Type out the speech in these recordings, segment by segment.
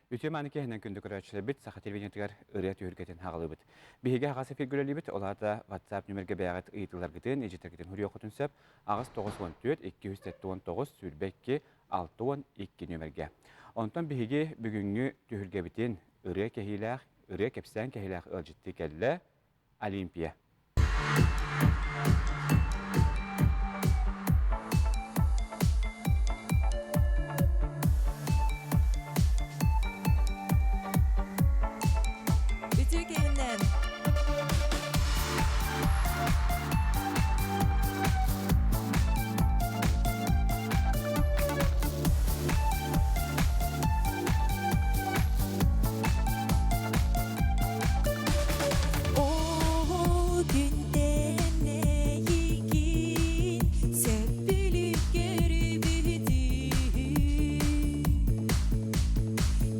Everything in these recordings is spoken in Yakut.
Үтүө мааны киэһэнэн күндү көрөөччүлэрбит саха телевидениетыгар ырыа түһүлгэтин хаҕылыыбыт. Биһиги аҕас эфиргэ үлэлиибит, ол аата WhatsApp нүмергэ бэйэҕит ыйытыыларгытын, ижитэргитин хуруйуоххутун сөп. 8 94 279 22 62 нүмергэ. Онтон биһиги бүгүҥҥү түһүлгэбитин ырыа кэһиилээх, ырыа кэпсээн кэһиилээх ыалдьыттыы кэллэ Олимпия. Үтүө киһинэн! Ол күнтэн эйигин сөппүлүк көрүбүтүм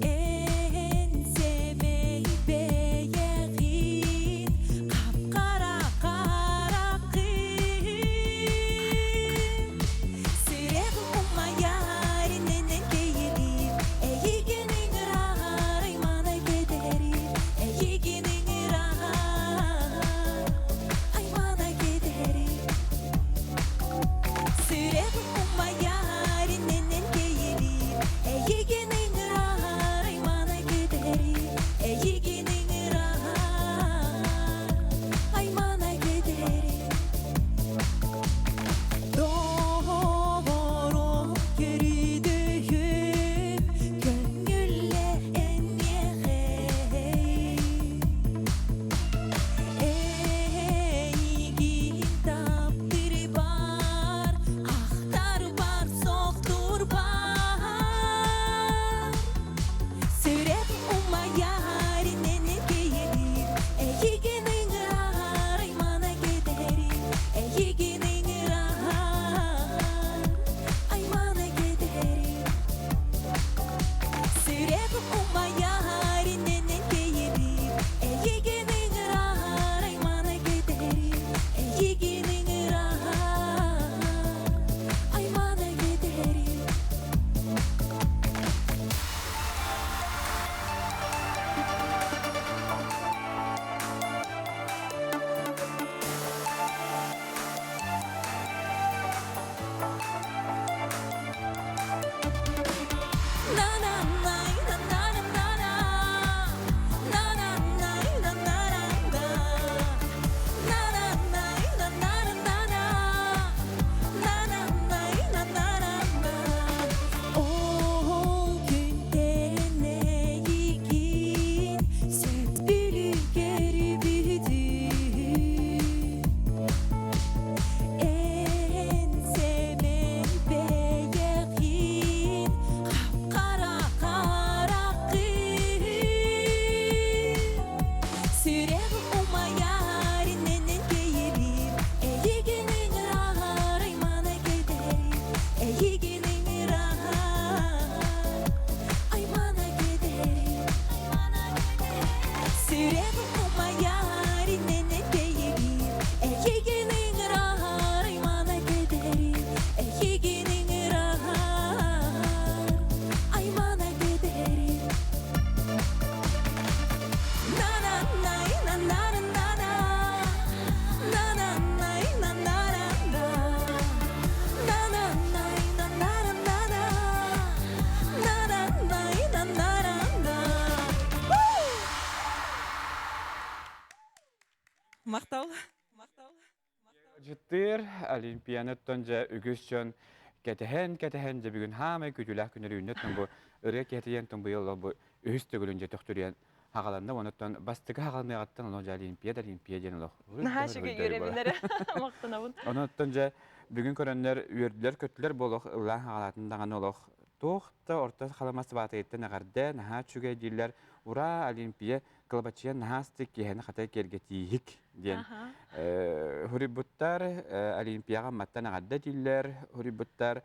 Эн сэмэй бэйэҕин хап-хара хараххын Сүрэҕим умайар иннинэн кэйэлиир Эйигин ыҥырар айманай кэтэһэрир Эйигин ыҥырар айманай кэтэһэрир Сүрэҕим умайар иннинэн кэйэлиир Эйигин ыҥырар айманай кэтэһэрир Эйигин ыҥырар айманай кэтэһэрир Доҕорум көрүдүһүм көҥүллэ эниэхэ Эйигин таптыырбар, ахтарбар, сохтуурбар Сүрэх умайар иннинэ кэйэлиир, эйигин ыҥырар аймана кэтэһэрин, эйигин ыҥырар аймана кэтэһэрин. Сүрэх умайар иннинэ кэйэлиир, эйигин ыҥырар аймана кэтэһэрин, эйигин ыҥырар аймана кэтэһэрин. Ол күнтэн эйигин сөппүлүн көрбүтүм Эн сэмэн бэйэҕин хап-хара хараххын Сүрэҕим умайар иннинэн кэйэлиир Эйигин ыҥырар аймана кэтэһэрин Эйигин ыҥырар аймана кэтэһэрин Сүрэҕим умайар иннинэн кэйэлиир Эйигин ыҥырар аймана кэтэһэрин Эйигин ыҥырар аймана кэтэһэрин Махтал. Дьыттыыр Олимпианаттан дьэ үгүс дьон кэтэһэн кэтэһэн дьэ бүгүн хаамай күтүүлээх күннэр үүннэ бу ырыа киһитийэн тон быйыл бу үһүс төгүлүн дьэ төхтүрүйэн хаҕаланна онуттан бастакы хаҕаланыаҕыттан ону дьэ Олимпиада Олимпия диэн олох Наһаа үчүгэй үөрэбин эрэ махтанабын. Онуттан дьэ бүгүн көрөннөр үөрдүлэр көттүлэр бу олох ыллаан хаҕалаатын даҕаны олох туох да орто халамас баатыйыттан эҕэрдэ наһаа үчүгэй дииллэр ураа Олимпия кылабачыйан наһаа астык киэһэни хата киэргэтииһик диэн хуруйбуттар Олимпияҕа Амматтан эҕэрдэ дииллэр хуруйбуттар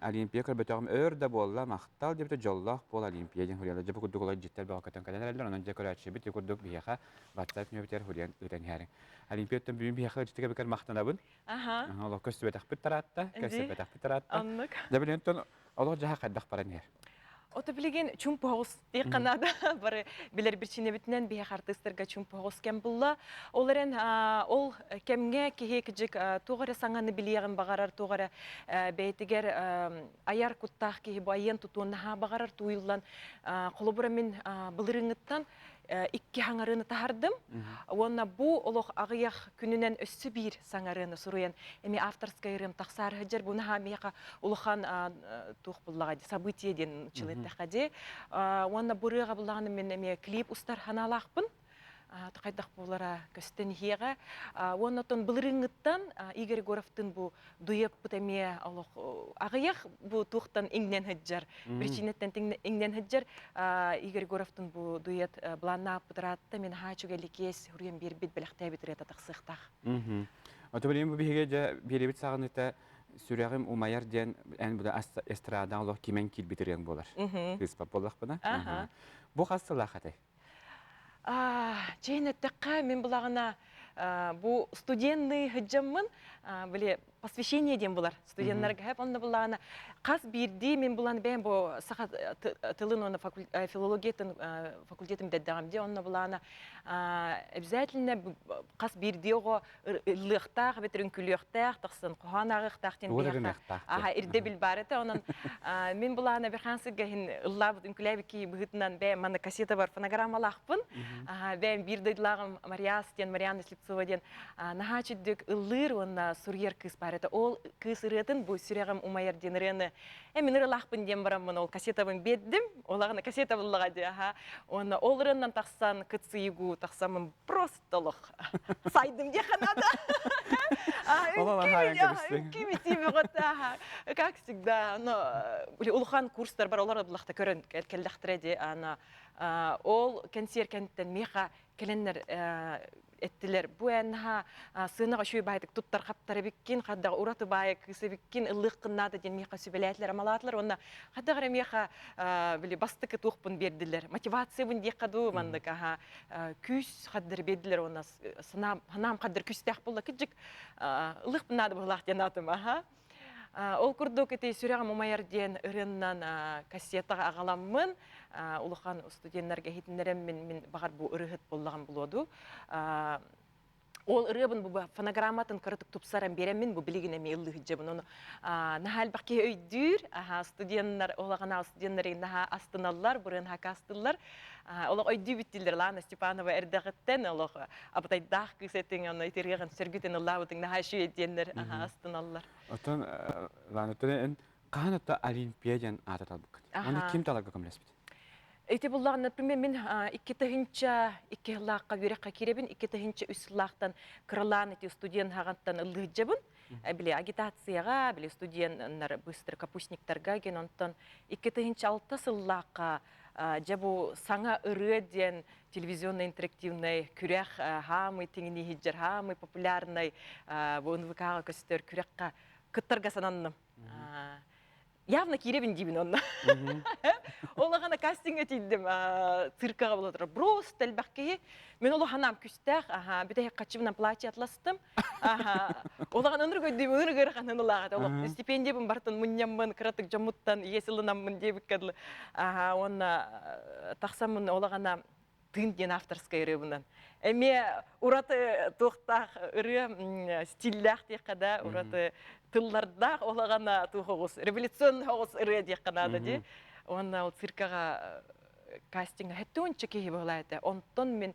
Олимпия көрбөтөҕүм өр да буолла махтал диэбитэ дьоллоох буол Олимпия диэн хуруйалар дьэ бу курдук олор дьиттэр бөҕө көтөн кэлэн эрэллэр онон дьэ көрөөччүбүт курдук биһиэхэ WhatsApp нөмүтэр хуруйан ыытан иһээриҥ Олимпияттан бүгүн биһиэхэ ыалдьытыга бикэр махтанабын Аха. Олох көстүбэтэхпит тараатта, көстүбэтэхпит тараатта. Оннук. Дьэ билигин олох дьаһах хайдах баран иһэр? Ото билигин чумпу оҕус диэххэ наада. Бары билэр бирчиинэбитинэн биһиэхэ артыыстарга чумпу оҕус кэм булла. Ол эрэн ол кэмҥэ киһи кыдьык туох эрэ саҥаны билиэҕин баҕарар, туох эрэ бэйэтигэр айар куттаах киһи бу айыан тутуон наһаа баҕарар тууйуллан холобура мин былырыыҥҥыттан икки хаҥарыыны таһардым. Уонна бу олох аҕыйах күнүнэн өссө биир саҥарыаны суруйан эми авторскай ырыам тахсаары сылдьар. Бу наһаа миэхэ улахан туох буллаҕа дии событие диэн чылыттахха дии. Уонна бу ырыаҕа буллаҕына мин эмиэ клип устар санаалаахпын. Хайдах буолара көстөн иһиэҕэ. Уонна оттон былырыыҥҥыттан Игорь Егоровтыын бу дуэппыт эмиэ олох аҕыйах бу туохтан иҥнэн сылдьар причинаттан иҥнэн сылдьар Игорь Егоровтын бу дуэт былааннааппыт ыраатта мин наһаа үчүгэй ликиэс суруйан биэрбит бэлэхтээбит ырыата тахсыахтаах. Ото билигин бу биһиги дьэ биэрэбит саҕаныта сүрэҕим умайар диэн эн бу эстрадаҕа олох кимэн киирбит ырыаҥ буолар. Кыыспат буоллахпына. Бу хас сылаах этэй? Чэйин эттэххэ, мин булаҕына бу студенный сылдьаммын, били посвящение диэн булар студеннарга хэп онно булаҕына хас биирдии мин булан бэйэм бу саха тылын уонна филологиятын факультетын бүтэрдэҕим дии онно булаҕына обязательно хас биирдии оҕо ыллыахтаах эбэтэр үҥкүлүөхтээх тахсан хоһоон ааҕыахтаах диэн биһиэхэ аха ирдэбил баар этэ онон мин булаана бирхан сырга иһин ыллаабыт үҥкүлээбит киһи быһыытынан бэйэм манна кассета бар фонограммалаахпын бэйэм биир дойдулааҕым Мариас диэн Марианна Слепцова диэн наһаа чүддүк ыллыыр уонна суруйар кыыс баар этэ ол кыыс ырыатын бу сүрэҕим умайар диэн ырыаны мин ырылаахпын диэн бараммын ол кассетабын биэрдим олаҕына кассета буллаҕа дии аха уонна ол ырыаннан тахсан кыцыйгу тахсаммын просто толох сайдым диэххэ наада. Как всегда, но улахан курстар бар олар булахта көрөн келлехтире ди ана ол кэнсиэр кэнниттэн миэхэ кэлэннэр эттилэр бу энха сыанаҕа үчүгэй баайдык туттар хаптар эбиккин хаддаҕа ураты баайы кыыс эбиккин ыллыаххын наада диэн миэхэ сүбэлээтилэр амалаатылар уонна хаддаҕа эрэ миэхэ били бастакы туохпун биэрдилэр мотивациябын диэххэ дуу маннык аха күүс хаддар биэрдилэр уонна санаам санаам хаддар күүстээх буолла кыдьык ылыахпын наада быһылаах диэн аатым аха ол курдук ити сүрэҕим умайар диэн ырыаннан кассетаҕа аҕаламмын улахан студеннарга иһитиннэрэммин мин баҕар бу ырыһыт буоллаҕым булуоду Ол ырыабын бу фонограмматын кыратык тупсаран биэрэммин бу билигин эмиэ ыллыы сылдьабын. Ону наһаа элбэх киһи өйдүүр. Аха студеннар, олаҕана студеннар наһаа астыналлар, бырыан хакастыллар. Олох өйдүүбүт дииллэр Лана Степанова эрдэҕиттэн олох абытайдаах кыыс этиҥ, ону ити ырыаҕын сөргүтэн ыллаабытыҥ наһаа үчүгэй диэннэр астыналлар. Оттон Лана, эн хаһан отто Олимпия диэн аата талбыккын? Уонна ким таларга көмөлөспүт? Ити буллаҕына, например, мин 2002 сыллаахха үөрэххэ киирэбин, 2003 сыллаахтан кыралаан ити студент хаҕантан ыллыырдьабын. Били агитацияҕа, били студеннар быстро капустниктарга ген онтон 2006 сыллаахха дьэ бу саҥа ырыа диэн телевизионный интерактивный күрэх хаамый тиҥини иһиджэр хаамый популярный бу НВК-ҕа көстөр күрэххэ кыттарга сананным. Явно киирэбин диибин онно. Ол аҕана кастиҥҥа тиийдим, циркаҕа буола турар. Просто элбэх киһи. Мин олох анаам күстээх, аха, бүтэһик хаччыбынан платье атластым. Аха, ол аҕана ынырык өйдүүм, ынырык ыараханын ылааҕа. Олох стипендиябын бартын мунньаммын, кыратык дьоммуттан иэс ылынаммын диэбиккэ дылы. Аха, уонна тахсаммын ол аҕана тыын диэн авторскай ырыабынан. Эмиэ ураты туохтаах ырыа стиллээх диэххэ да, ураты тыллардаах ол аҕана туох оҕус, революционный оҕус ырыа диэххэ наада дии. Уонна ол циркаҕа кастиҥҥа хэттуонча киһи буолаа этэ. Онтон мин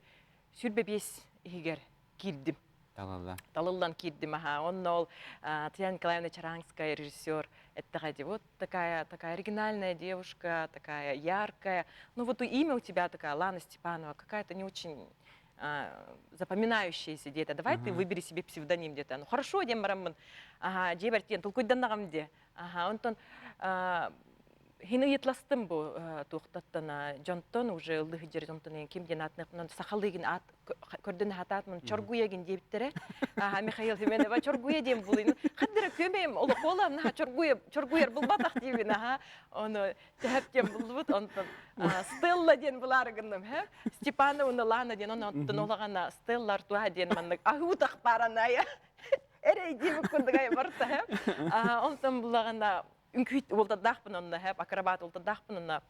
сүрбэ биэс иһигэр киирдим. Талыллан. Талыллан киирдим аха. Онно ол Татьяна Николаевна Чаранская режиссер эттэҕэ дии вот такая такая оригинальная девушка, такая яркая. Ну вот имя у тебя такая Лана Степанова, какая-то не очень запоминающаяся где-то. Давай ты выбери себе псевдоним где-то. Ну хорошо, диэн бараммын. Ага, дьиэбэр тиийэн толкуйданнаҕым дии. Аха, онтон хин ыйытластым бу туохтаттан дьонтон уже ыллыы сылдьар дьонтон ким диэн аатыныахпынан сахалыыгын аат көрдөн хатаатмын чоргуйагин диэбиттэрэ. Аха, Михаил Семенова чоргуя диэн булуйну. Хаддара күөмэйим олохуола наха чоргуя чоргуйар булбатах диибин аха. Ону тэһэп диэн буллубут онтон Стелла диэн булаары гынным хэ. Степановна Лана диэн онтон олаҕана Стелла Артуа диэн маннык аһыы баараная эрэй диэбит курдук барта хэ. Онтон булаҕана үҥкүүт уолтардаахпын онно хэ акробат уолтардаахпын онно.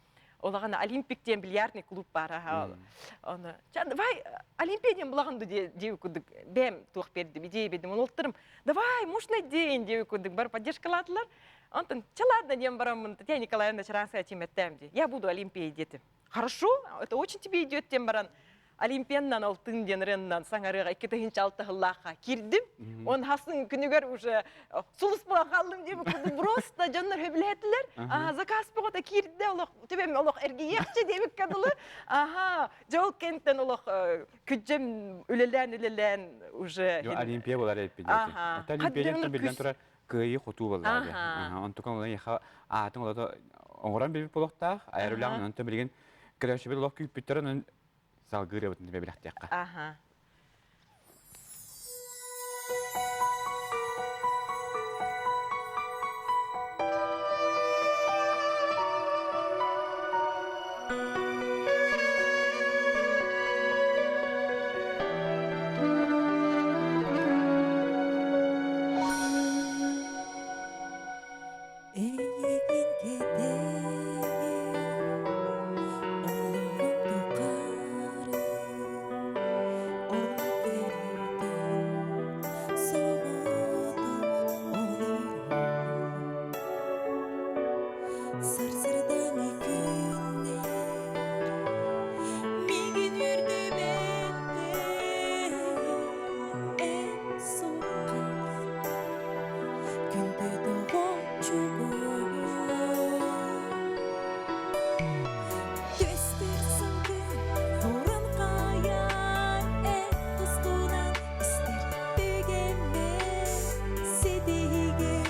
Олаҕана Олимпик диэн бильярдный клуб баар. Оны давай Олимпия диэн булагын дии курдук бэм туох бердим, идея бердим. Оны олтырым, давай, можно день дии курдук бар поддержкалаатылар. Онтон ча ладно диэн бараммын Татьяна Николаевна Чаранская тимэттэм ди. Я буду Олимпией диэтим. Хорошо, это очень тебе идет диэн баран Олимпианнан алтын диэн ырыаннан саҥарыаҕа 2006 сыллаахха киирдим. Он хасын күнүгэр уже сулус буолан хааллым диэбит курдук просто дьоннор сөбүлээтилэр. Аха заказ бөҕөтө киирдэ олох түбэм олох эргийиэхчэ диэбиккэ дылы. Аха дьэ ол кэнтэн олох күдьэм үлэлээн үлэлээн уже Олимпия болар эппит. Аха. Олимпия биллэн турар кыайыы хотуу боллаа. Онтукан олан яха аатын олото оҥорон билбит болохтаах, айар үлэҕин онтон билигин көрөөччүбүт олох күүппүттэр онон салгыы ырыабытын бэбилэхтиэххэ. Аха. Эйигин кэтэһэр олоҕум тухары ол кэриэтэ соҕотох олоруу Сарсырдаҥы күннэр миигин үөрдүбэттэр эн суоххар Күндү доҕоччугум Түспэр салгын туран хайа эн тускунан истэр түгэммэр ситиһигэр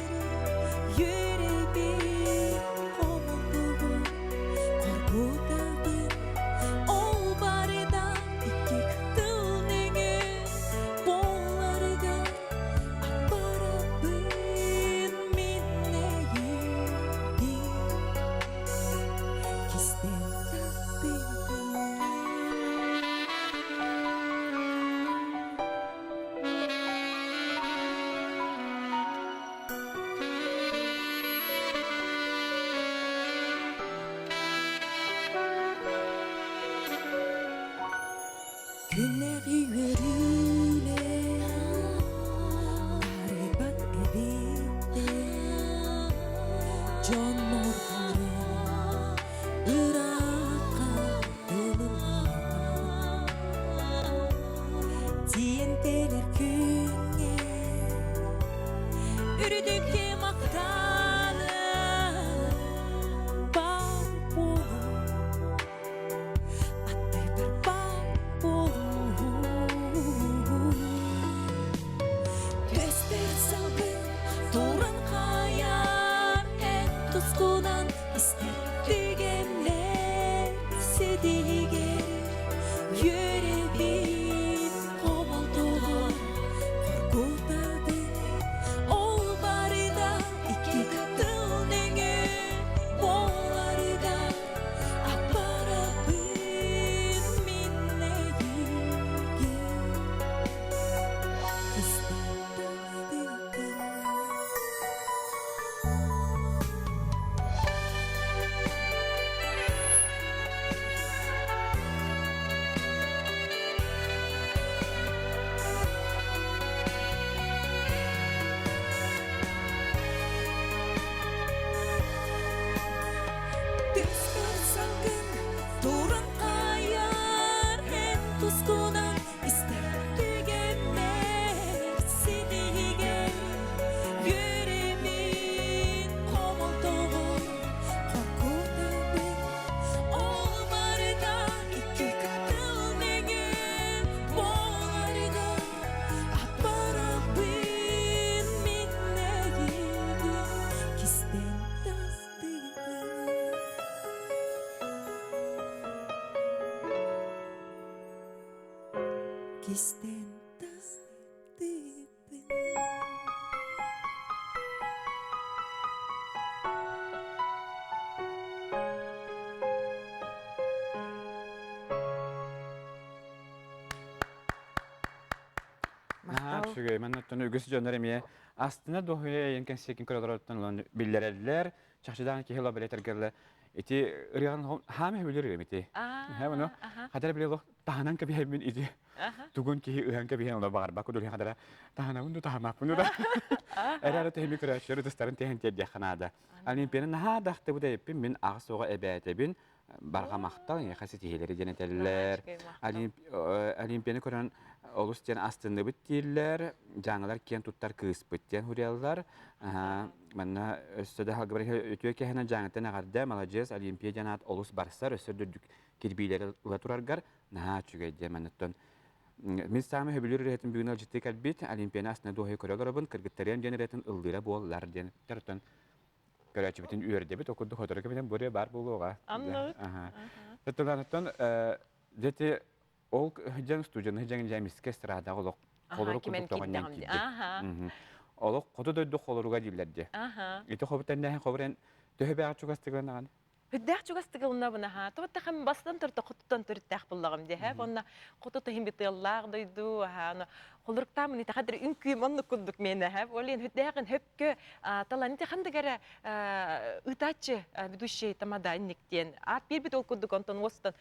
үөрэбин хомолтубун хоргутабын ол барыта икки тыл нөҥүө буоларыгар Аппараппын мин эйигин кистэл таптыыбын. Күннэҕи үөрүүлэр арыйбат эбиттэр дьоннор бары ыраахха ылыллар тиийэн кэлэр күҥҥэ үрдүккэ махтанар баар буолуо Аттыгар баар буолуу Түспүт салгын туран хайар эн тускунан истэр түгэммэр ситиһигэр үөрэбин хомолтоҕор хоргутабын ол барыта икки тыл нөҥүө буоларыгар Аппараппын мин эйигин кистэл таптыыбын. Түспэр салгын туран хайар эн тускунан истэр түгэммэр ситиһигэр үөрэмин хомолтоҕун хоргутабын ол барыта икки тыл нөҥүө буоларыгар аппараппын мин эйигин кистэн Кистэн таптыыбын Наһаа үчүгэй. Манна оттон үгүс дьоннор эмиэ астына дуоһуйа эйэн кэнсиэкин көрөлөрөттөн ылан биллэрэллэр. Чахчыдаан киһи ыла билэтэргэллэ. Ити ырыаҕын хаама сөбүлүүр ырыам ити. Ону хадара били олох таһынан кэбиһэммин ити тугун киһи ыһан кэбиһэн олох баҕарбакка кудулуйан хадара таһанабын ду таһамаппын ду да. Эрэ тэһими көрөөччүлэр ытыстарын тэһэн тиэрдиэххэ наада. Олимпияны наһаа да ахтыбыт эбиппин мин аҕыс оҕо эбээтэбин барҕа махтал эйиэхэ ситиһиилэри диэн этэллэр. Олимпияны көрөн олус диэн астынныбыт дииллэр, дьааҥылар киэн туттар кыыспыт диэн суруйаллар. Манна өссө да халгыбар үтүө киэһэнэн дьааҥыттан эҕэрдэ, маладьыас, Олимпия диэн аат олус барсар, өссө үрдүк кирбиилэри ыла тураргар наһаа үчүгэй диэн манныттан мин саамай сөбүлүүр ырыатын бүгүн ыалдьыттыы кэлбит Олимпияны астына дуоһуйа көрө олоробун, кыргыттарыам диэн ырыатын ыллыыра буоллар диэн оттон көрөөччүбүтүн үөрдэбит, ол курдук сотору кэминэн бу ырыа баар буолуоҕа. Аннык. Оттон дети ол дьэн студияны дьэҥ дьэ эмискэ эстрадаҕа олох холорук курдук тоҕонньон киирдик. Олох хоту дойду холоруга дииллэр дии. Ити хобутаннэһин хобурен төһө бэҕэ чугастыгынаҕын? Үрдээх чугастык ылынабын аһаа. Тоҕо бастан төртө хотуттан төрүттээх буллаҕым дии. Һэ, онно хоту таһым битыаллаах дойду, аһаа, ону холоруктаамын итэхадыр үҥкүүм оннук курдук миэнэ, һэ. Ол иһин үрдээҕин хөпкө талан ити ханнык эрэ ыытааччы ведущий тамада инник диэн аат биэрбит ол курдук онтон уостан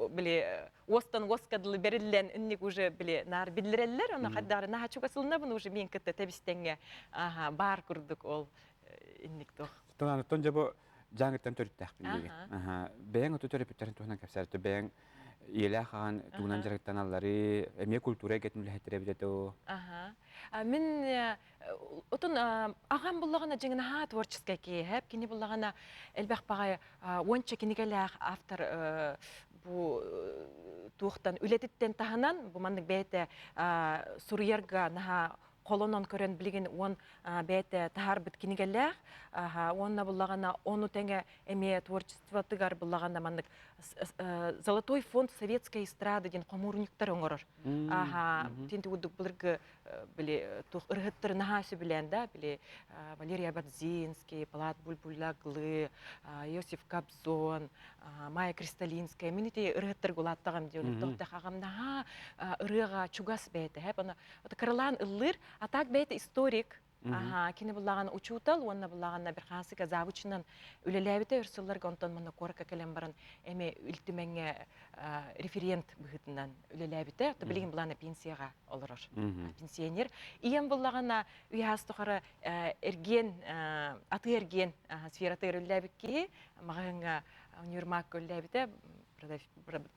били уостан уоска дылы бэриллэн инник уже били наар биллэрэллэр ону хайдары наһаа чугас ылынабын уже миин кытта тэбистэҥҥэ аха баар курдук ол инник туох Оттон дьэ бу дьааҥыттан төрүттээхпин диигин. Бэйэҥ оту төрөппүттэрин туһунан кэпсээт бэйэҥ ийэлээх аҕан тугунан дьарыктаналлары эмиэ культура эйгэтин үлэһиттэрэ эбит этэ Аха. Мин отун аҕам буллаҕына дьиҥин аһаа творческай киһи кини буллаҕына элбэх баҕайы уонча кинигэлээх автор бу туохтан үлэтиттэн таһынан бу маннык бэйэтэ суруйарга наһаа холонон көрөн билигин уон бэйэтэ таһаарбыт кинигэлээх уонна буллаҕына ону тэҥэ эмиэ творчествотыгар буллаҕына маннык золотой фонд советской эстрады диэн хомуурунньуктар оҥорор аха тинти курдук былыргы били туох ырыһыттары наһаа сөбүлээн да били Валерий Абадзинский, Палат Бульбуляглы, Иосиф Кобзон, Майя Кристалинская мин ити ырыһыттарга улааттаҕым диэн тохтох аҕам наһаа ырыаҕа чугас бэйэтэ һэп аны кыралаан ыллыыр а так бэйэтэ историк Аха, кини буллаҕана учуутал уонна буллаҕана бир хаасыка завучунан үлэлээбитэ өр сылларга онтон манна куоракка кэлэн баран эми Ил Түмэҥҥэ референт быһыытынан үлэлээбитэ. То билигин былаана пенсияҕа олорор. Пенсионер. Ийэм буллаҕана үйэ тухары эргиэн атыы эргиэн сфератыгар үлэлээбит киһи маҕаһыыҥҥа универмагка үлэлээбитэ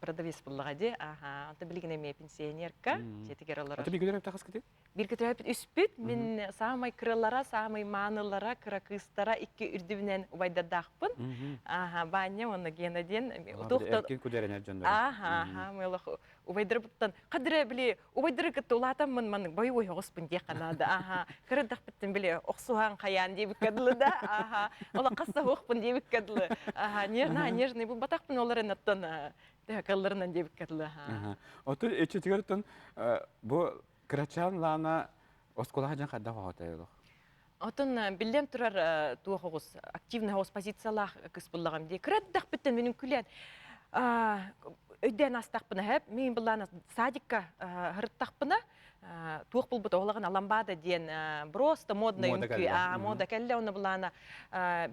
продавец буллаҕа дии. Аха, онтон билигин эмиэ пенсионерка дьиэтигэр олорор. Аты бииргэ төрөөбүт хаскыты? Бииргэ төрөөбүт үспүт. Мин саамай кыралара, саамай маанылара, кыра кыыстара икки үрдүбүнэн убайдардаахпын. Аха, Баанньа уонна Гена диэн. Эркин күдэрэнэр дьоннор. Аха, аха, мы убайдарбыттан хадыра били убайдары кытта улаатаммын маннык бойуой оҕуспун диэххэ наада. Аха, кырыдахпыттан били охсуһан хайаан диэбиккэ дылы да. Аха, ола хасса хуохпун диэбиккэ дылы. Аха, нежный, нежный бу батахпын оларын оттон калларынан диэбиккэ дылы. Отун иччитигэр оттон бу Кырачаан Лана оскуолаҕа дьон хайдах оҕотой олох? Отон биллэн турар туох оҕус активный оҕус позициялаах кыс буллаҕым дии. Кыраддахпыттан минин күлэн өйдөөн астахпына хэп мин буллаана садикка һырыттахпына туох булбут оҕолоҕун аламбада диэн просто модный үҥкүү мода кэллэ онно булаана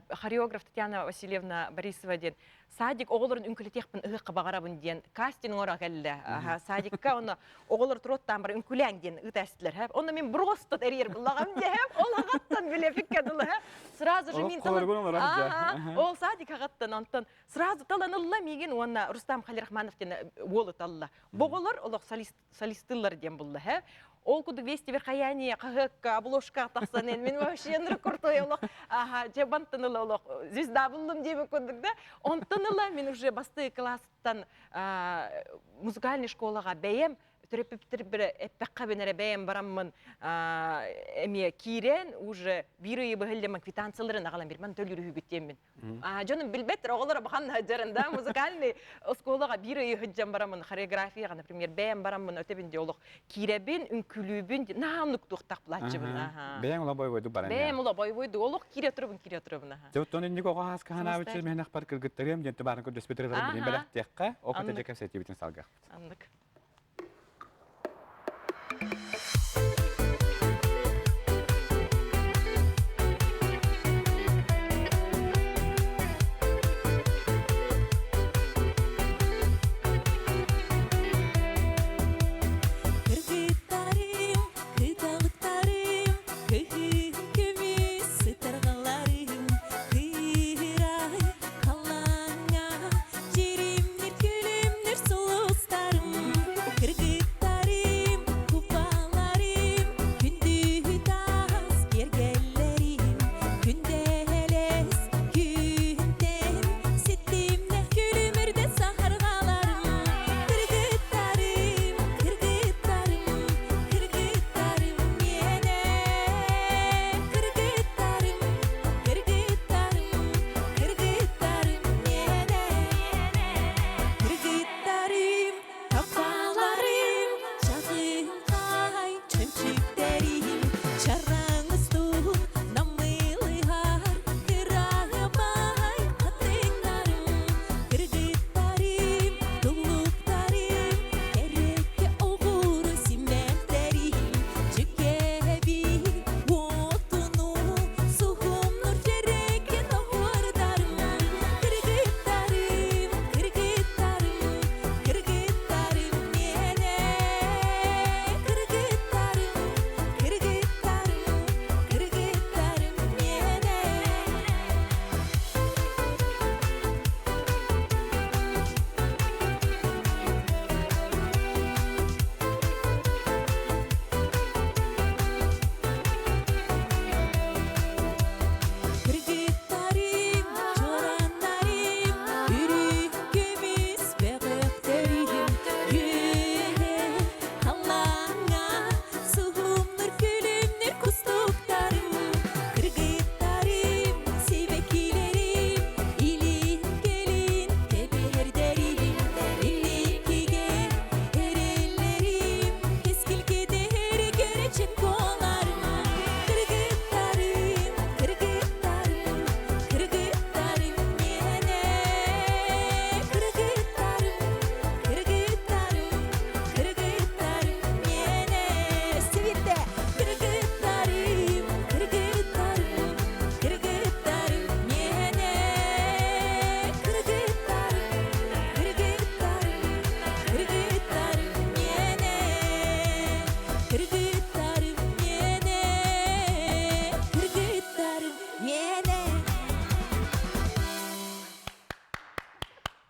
хореограф Татьяна Васильевна Борисова диэн садик оҕолорун үҥкүлэтиэхпин ыһыахха баҕарабын диэн кастинг оҥоро кэллэ. Садикка онно оҕолор туруоттаан бар үҥкүлээҥ диэн ыытаастылар. Онно мин просто эрийэр буллаҕым диэм. Ол аҕаттан билэпиккэ дылы. Сразу же мин талан Ол садик аҕаттан онтон сразу талан ылла миигин уонна Рустам Халирахманов диэн уолу талла. Боҕолор олох солист солистылар диэн булла һэ. Ол курдук вести верхояние хаһыакка обложка тахсан мин вообще крутой олох аха дьэ бантан ыла олох звезда буллум диэбит курдук да онтон ыла мин уже бастыы класстан музыкальный школаҕа бэйэм төрөппүттэрбэр эппэххэ эрэ бэйэм бараммын эмиэ киирэн уже биир ыйы быһыллыман квитанцияларын аҕалан бирман төлүүрүһүгүт диэммин Дьонум билбэттэр, оҕолоро бахан сылдьарын да, музыкальный оскуолаҕа биир ыйы сылдьан бараммын, хореографияҕа, например, бэйэм бараммын өтөбүн дии олох киирэбин, үҥкүүлүүбүн, наһаа оннук туохтаах плаччыбын. Бэйэҥ ула бойбойдук баран. Бэйэм ула бойбойдук, олох киирэ турабын, киирэ турабын. Дьэ, оттон инник оҕо ааскаһанаабыччы миэнэх бар кыргыттарыам диэн тыбаарын көрдөспүт ырыларын билин бэлэхтиэххэ, ол кытта дьэ кэпсэтиибитин салгыахпыт. Аннык.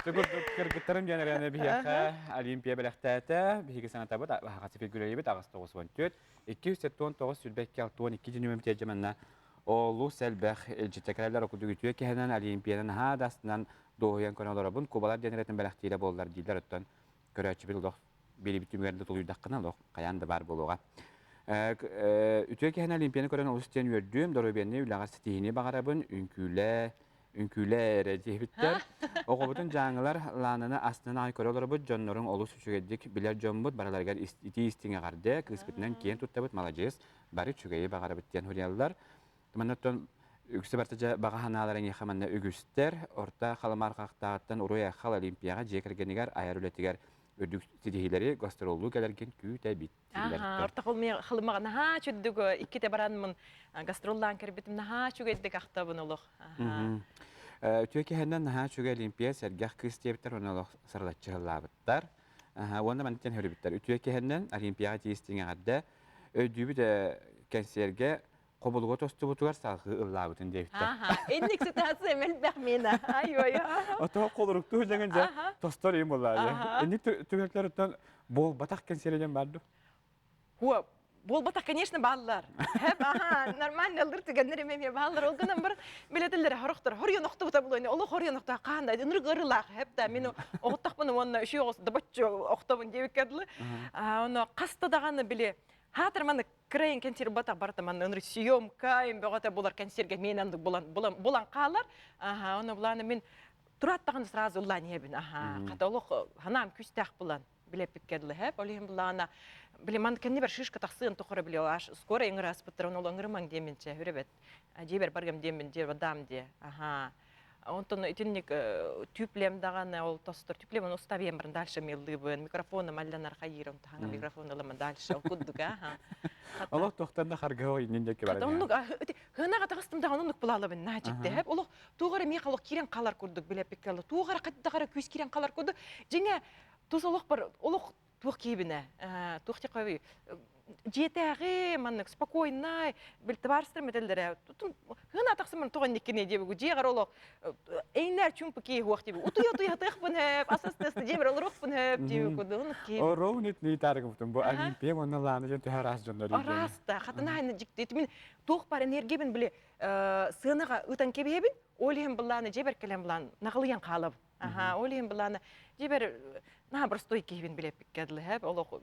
Курдук кыргыттарым диэн эрэнэ биһиэхэ Олимпия бэлэхтээтэ. Биһиги санатабыт, аһаҕас фигурайбыт 894, 279 22 62 дьүнүмүм тиэрдьэ манна олус элбэх илдьитэ кэлэллэр. Окудук үтүө киһинэн Олимпиянан наһаа да астынан дуоһуйан көрөн олоробун. Кубалар диэн эрэтин бэлэхтиирэ буоллар дииллэр. Оттон көрөөччүбүт олох биэрибит түмүгэр да тулуйдаххына олох хайаан да баар буолуоҕа. Үтүө киһинэн Олимпияны көрөн олус диэн үөрдүм, доруобуйаны үлэҕэр ситиһиини баҕарабын, үҥкүүлээ, үҥкүүлээ эрэ диэбиттэр. Оҕобутун дьааҥылар Лаананы астынан аҕай көрө олоробут, дьонноруҥ олус үчүгэйдик билэр дьоммут, барыларыгар итии истиҥ эҕэрдэ, кыыспытынан киэн туттабыт, маладьыас, бары үчүгэйи баҕарабыт диэн суруйаллар. Манна оттон үксэ барыта дьэ баҕа санаалара эйиэхэ манна үгүстэр. Орто Халымаар хахтааҕыттан Уруй Айхал Олимпияҕа дьиэ кэргэнигэр айар үлэтигэр үрдүк ситиһиилэри гастроллуу кэлэргин күүтэбит дииллэр. Орто Халымаҕа наһаа чүддүк иккитэ баранмын гастроллаан кэлбитим наһаа үчүгэйдик ахтабын олох. Үтүө киһинэн наһаа үчүгэй Олимпия сэргэх кыыс диэбиттэр уонна олох сарылаччы ыллаабыттар. Уонна мантан хөрүбүттэр. Үтүө киһинэн Олимпияҕа тиийистиҥ эҕэрдэ. Өйдүүбүт кэнсиэргэ хобулуга тостубутугар салгыы ыллаабытын диэбиттэр. Инник ситуация мэлбэх мина. Ай-ой. Ото холоруктуу дьаҥын дьэ тостор юм буоллаа. Инник түгэннэриттэн буолбатах кэнсиэринэн баар ду? Хуа, буолбатах, конечно, бааллар. Хэп, аха, нормально ылыр түгэннэр эмиэ бааллар. Ол гынан баран билетеллere хорохтор хоруйан охтубута булуйна. Олох хоруйан охтоо хаанда ынырык ырылаах хэп да мин оҕуттахпын уонна үшүй оҕус добоччу охтобун диэбиккэ дылы. Ону хаста даҕаны били хаатыр маннык кырайын кэнсиэр батах барыта манна ынырык съемка им бөҕөтө булар кэнсиэргэ миэн андык булан булан булан хаалар аха ону булааны мин турааттаҕына сразу ыллаан иһэбин аха хата олох ханаам күүстээх булан билэппиккэ дылы хэп ол иһин булаана били ман кэннибэр шишка тахсыан тухары били аш скоро ыҥыраспыттар ону ол ыҥырымаҥ диэммин чэ үрэбэт дьиэбэр баргам диэммин дьиэ бадаам диэ аха Онтон итинник түплем даҕаны ол тостор түплем оны уставием баран дальше меллыбын микрофону малланар хайыырым таһаҥа микрофон ылама дальше ол курдук аха. Олох тохтан да харгыһа иннин диэки баран. Оннук хынаҕа таҕыстым даҕаны оннук булаалабын наачыкты хэп олох туох эрэ миэхэ олох киирэн хаалар курдук билэппиккэ туох эрэ хайдах эрэ күүс киирэн хаалар курдук дьиҥэ тус олох бар олох туох киһибинэ туох диэххэ дьиэтээҕи маннык спокойнай бил табаарыстарым этэллэрэ хына тахсымын тоҕо инниккини диэбигу дьиэҕэр олох эйнээр чумпу киһи хуох диэбигу утуйа утуйа хатыахпын хөп асас тыаста дьиэбэр олоруохпун хөп диэбигу оннук киһи Ровно итини таарыгыбытым бу Олимпия уонна Лана диэн төһө араас дьоннор араас да хатынаайны дьикти мин туох бар энергиябын били сыанаҕа ыытан кэбиһэбин ол иһин былааны дьиэбэр кэлэн былаан наҕылыйан хаалабын Аха, ол иһин былаана дьиэбэр наһаа простой киһибин билэппиккэ дылы хэп олох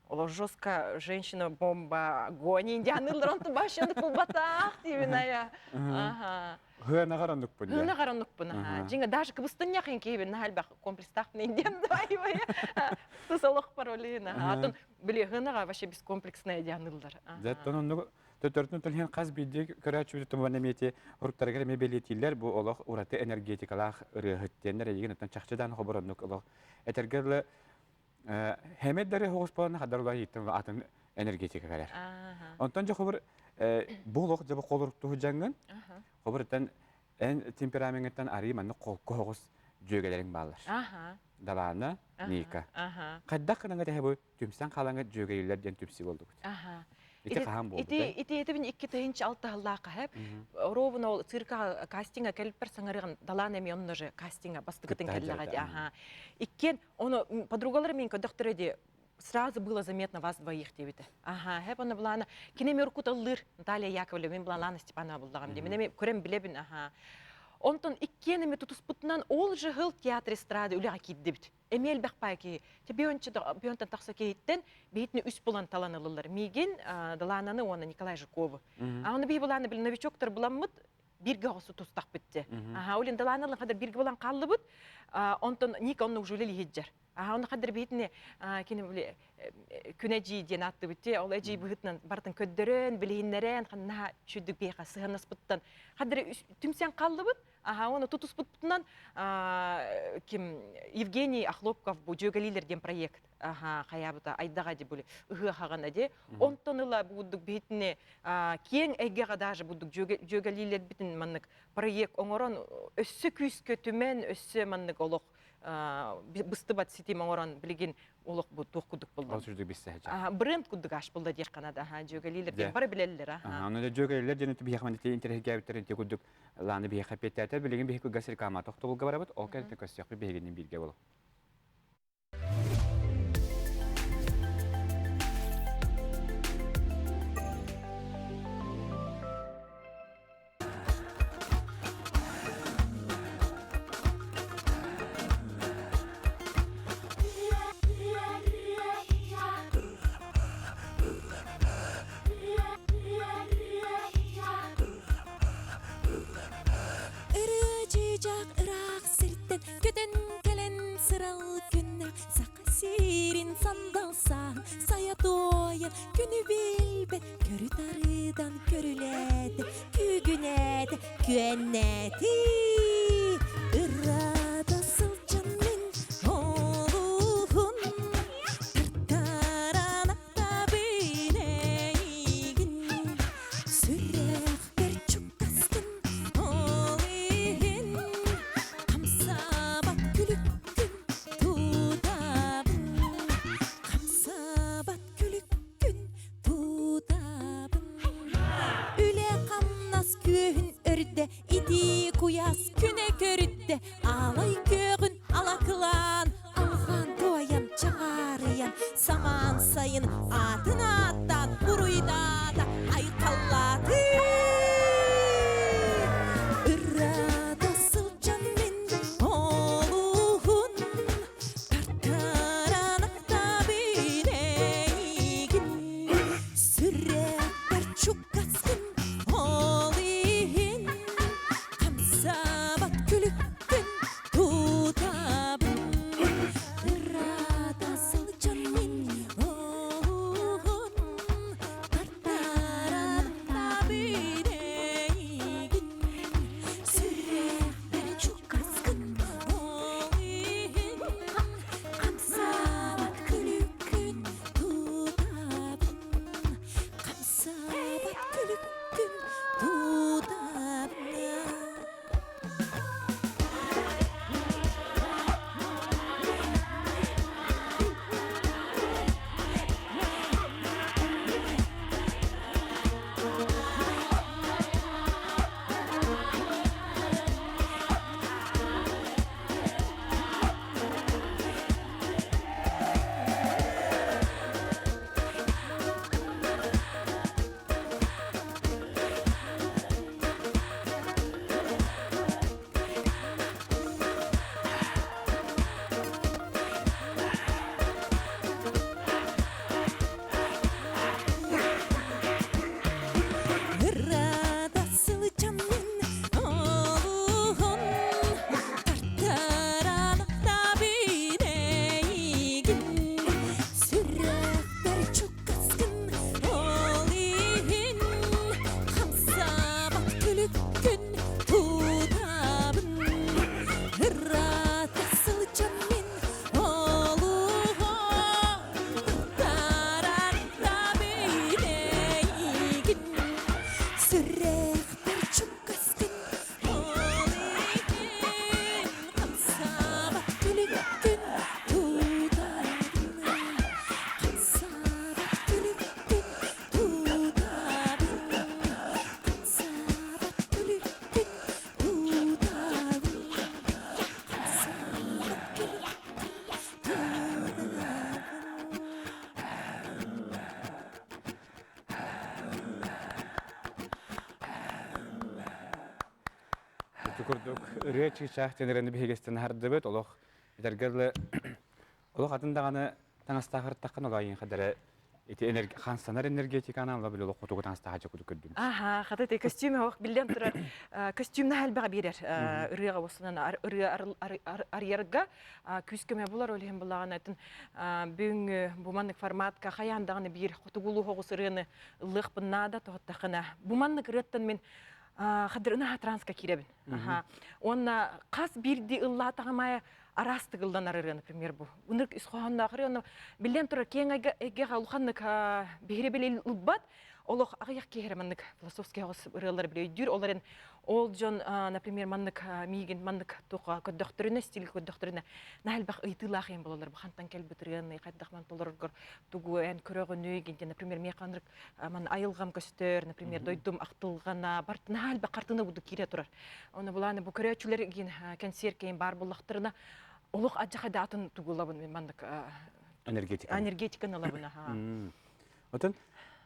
олох жестко женщина бомба огонь индианылар онту башыннык булбатах диибин ая. Аха. Хыанаҕар оннукпун диэн. Хыанаҕар оннукпун аха. Дьиҥэ даже кыбыстынньах киһибин наһаа элбэх комплекстаахпын индиан давай Тус олох паролин аха. Атын били хыанаҕа вообще бескомплексная дианыллар. Заттан оннук Төттөрүтүн төлөһөн хас биирдии көрөөччүбүт туман эмиэти уруктарыгар эмиэ бэлиэтииллэр бу олох ураты энергетикалаах ырыаһыт диэннэр эйигин оттон чахчы даан хобороннук олох этэргэ дылы хэмэддэри хоҕус буолан хадар улар ииттэн атын энергетика кэлэр. Онтон дьэ хобур бу олох дьэ бу холоруктуһу дьаҥҥын хобуруттан эн темпераментыттан арыы маннык холку хоҕус дьүөгэлэриҥ бааллар. Далаана, Ника. Хайдах гынаҥа тэһэ бу түмсэн хаалаҥҥыт дьүөгэлиилэр диэн түмсүү буолдугут. Ити хаһан буолбутай? Ити ити этибин 2006 сыллаахха хэп. Ровно ол цирка кастинга кэлиппэр саҥарыгын далаан эми онно же кастинга бастыкытын кэллэҕэ ди аха. Иккиэн ону подругалары мин көдөхтөрө ди сразу было заметно вас двоих диэбитэ. Аха, хэп оны булаана кини эми уруккут ыллыыр Наталья Яковлева мин булаана Степанова буллаҕым ди. Мин эми көрөн билэбин аха. Онтон иккиэн эми тутуспутунан ол же хыл театр эстрада үлэҕэ киирдибит. Эмиэ элбэх баай киһи. Бионтан тахса киһиттэн биһитини үс булан талан ылыллар. Миигин, Далаананы уонна Николай Жукову. А оны биһи булааны били новичоктар буламмыт бирге оҕосу тустахпыт те. Аха, олин Далааналы хадар бирге булан қаллыбыт. Онтон Ника онно уже үлелиһиджер. Аха, оны хадар биһитини кини били күн эдьиий диэн ааттыбыт те. Ол эдьиий быһытынан бартын көддөрөн, билиһиннэрэн, ханнаha чүдүк биэха сыһанаспыттан хадар түмсэн қаллыбыт. Аха, оны тутуспутунан ким Евгений Охлопков бу Дьүөгэлиилэр диэн проект аха хайаабыта айдаҕа ди були ыһыахаҕана ди онтон ыла буддук биһитини киэҥ эйгэҕэ даже буддук дьүөгэлиилэрбитин маннык проект оҥорон өссө күүскэ түмэн өссө маннык олох. Быстыбат ситим оҥорон билигин олох бу туох курдук булла. Ол сүрдүк биссе Аха, бренд курдук аш булла диэх канада. Аха, дьүөгэлиилэр диэн бары билэллэр. Аха. Аны дьүөгэлиилэр диэн биһиэхэ манна интэриэһиргээбиттэр ити курдук лааны биһиэхэ эппиэттээтэ. Билигин биһиги газ реклама тохтобулга барабыт. Ол кэнниттэн көрсүөхпүт биһигинин бииргэ болу. Ырыа-чыычаах ыраах сиртэн көтөн кэлэн сырал күннэ саха сирин сандалсаан сайа туойан күнү билбэт көрү тарыдан көрүлээтэ күүгүнээтэ күөннээтэ Ыраата сылдьан мин олуһун тартаран ахтабын эйигин сүрэхпэр чугаскын ол иһин хамсаабат күлүккүн тутабын хамсаабат күлүккүн тутабын Үлэ-хамнас күөһүн өрдө, итии куйаас күнэ көрүттэ, аалай күөҕүн алакылаан, алҕаан туойан чаҕаарыйан, самаан сайын аатын ааттаан уруйдаата, айхаллааты. Ыраата сылдьан мин олуһун тартаран ахтабын эйигин Сүрэхпэр чугаскын ол иһин хамсаабат күлүккүн тутабын Ыраата сылдьан мин олуһун тартаран табын эйигин Сүрэхпэр чугаскын ол иһин хамсаабат күлүккүн тутабын Хамсаабат күлүккүн тутабын Ырада сылдьаммын олуһун тартаран ахтабын эйигин Сүрэхпэр чугаскын ол иһин хамсаабат күлүккүн тутабын Ыраата сылдьан мин олуһун тартаран ахтабын эйигин Сүрэхпэр чугаскын ол иһин хамсаабат күлүккүн тутабын Хамсаабат күлүккүн тутабын Хамсаабат күлүккүн тутабын Хамсаабат күлүккүн тутабын Ити курдук ырыа чыычаах тенерени биһигистэн аһардыбыт олох этэргэ дылы олох атын даҕаны таҥастаахыртаххын олоойун хадара ити энерги ханстанар энергетиканы ала били олох хотугу таҥастааха дьокуту көрдүм. Аха, хата те костюм ох биллэн турар костюмна элбэҕи биэрэр ырыаҕа уосунан ырыа арыйарга күүс көмө булар ол иһин булаҕын атын бүгүҥҥү бу маннык форматка хайаан даҕаны биир хотугулуу соҕус ырыаны ыллыахпын наада тоһоттахына бу маннык ырыаттан мин хадырына транска киирэбин. Уонна хас биирдии ыллаатаҕым аайы араас тыгылланар ырыа, например, бу. Ынырык ис хоһоонноох ырыа, биллэн турар, киэҥ эйгэҕэ улаханнык биһирэбил ылбат. Олох аҕыйах киһи эрэ маннык философский оҕус ырыалары билэ өйдүүр. Ол эрэн ол дьон, например, маннык миигин маннык туохха көрдөхтөрүнэ, стилгэ көрдөхтөрүнэ, наһаа элбэх ыйытыылаах иһин буолаллар. Бу хантан кэлбит ырыаны, хайдах ман толороргор тугу эн көрөҕүнүй диэн, например, миэхэ оннук ман айылҕам көстөр, например, дойдум ахтылҕана, бар наһаа элбэх хартыына буду киирэ турар. Оны булааны бу көрөөччүлэр гин кэнсиэр кэйин баар буллахтарына, олох адьахайда атын тугулабын мен маннык Энергетика. Энергетиканы ылабын, аха. Отон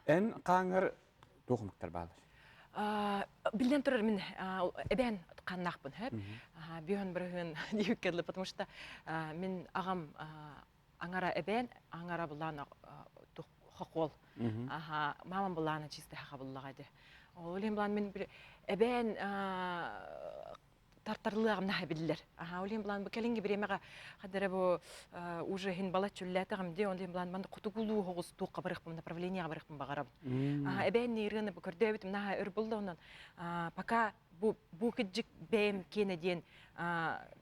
эн хааҥҥар туох омуктар бааллар? Биллэн турар мин эбээн хааннаахпын хөп. Бүһөн бырыһын диэбиккэ потому что мин аҕам аҥара эбээн, аҥара былаана хохуол. Аха, мамам былаана чисто хахабыллаҕа ди. Ол иһин былаан мин эбээн тартарылыаҕым наһаа биллэр. Аха, ол иһин былаан бу кэлиҥҥи бириэмэҕэ хадара бу уже иһин балачча үллээтэҕим дии, ол иһин былаан манна хотугулуу оҕус туохха барыахпын, направлениеҕа барыахпын баҕарабын. Аха, эбээн ырыаны бу көрдөөбүтүм наһаа өр булла онон пока бу бу кыдьык бэйэм киэнэ диэн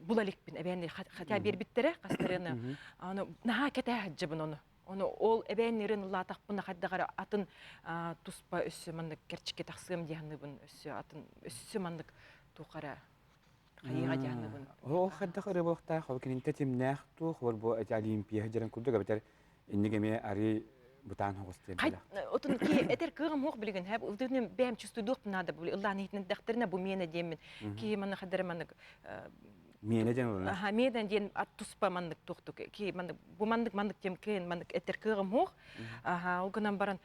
була иликпин эбээн хотя биэрбиттэрэ хастарыаны аны наһаа кэтээ сылдьабын ону ону ол эбээн ырыаны ыллаатахпына хайдах эрэ атын туспа өссө маннык кэрчиккэ тахсыам дии саныыбын өссө атын өссө маннык туох эрэ хайыаҕа дии саныыбын. Ол хайдах ырыа буолуохтаах, ол кининтэ тимнээх туох, ол бу эти Олимпия дьэрэн курдук эбэтэр инник эмиэ арый бытаан хоҕус диэн Хай отун ки этер кыыгым хуох билигин хэп ылдыгын бэм чувствуйдуох надо бу ыллаан иһитиндэхтеринэ бу миэнэ диэммин ки манна хадара маннык Миэнэ диэн ылынар. Аха, миэнэ диэн ат туспа маннык туохтук ки маннык бу маннык маннык диэм кыын маннык этер кыыгым хуох. Аха, ол гынан баран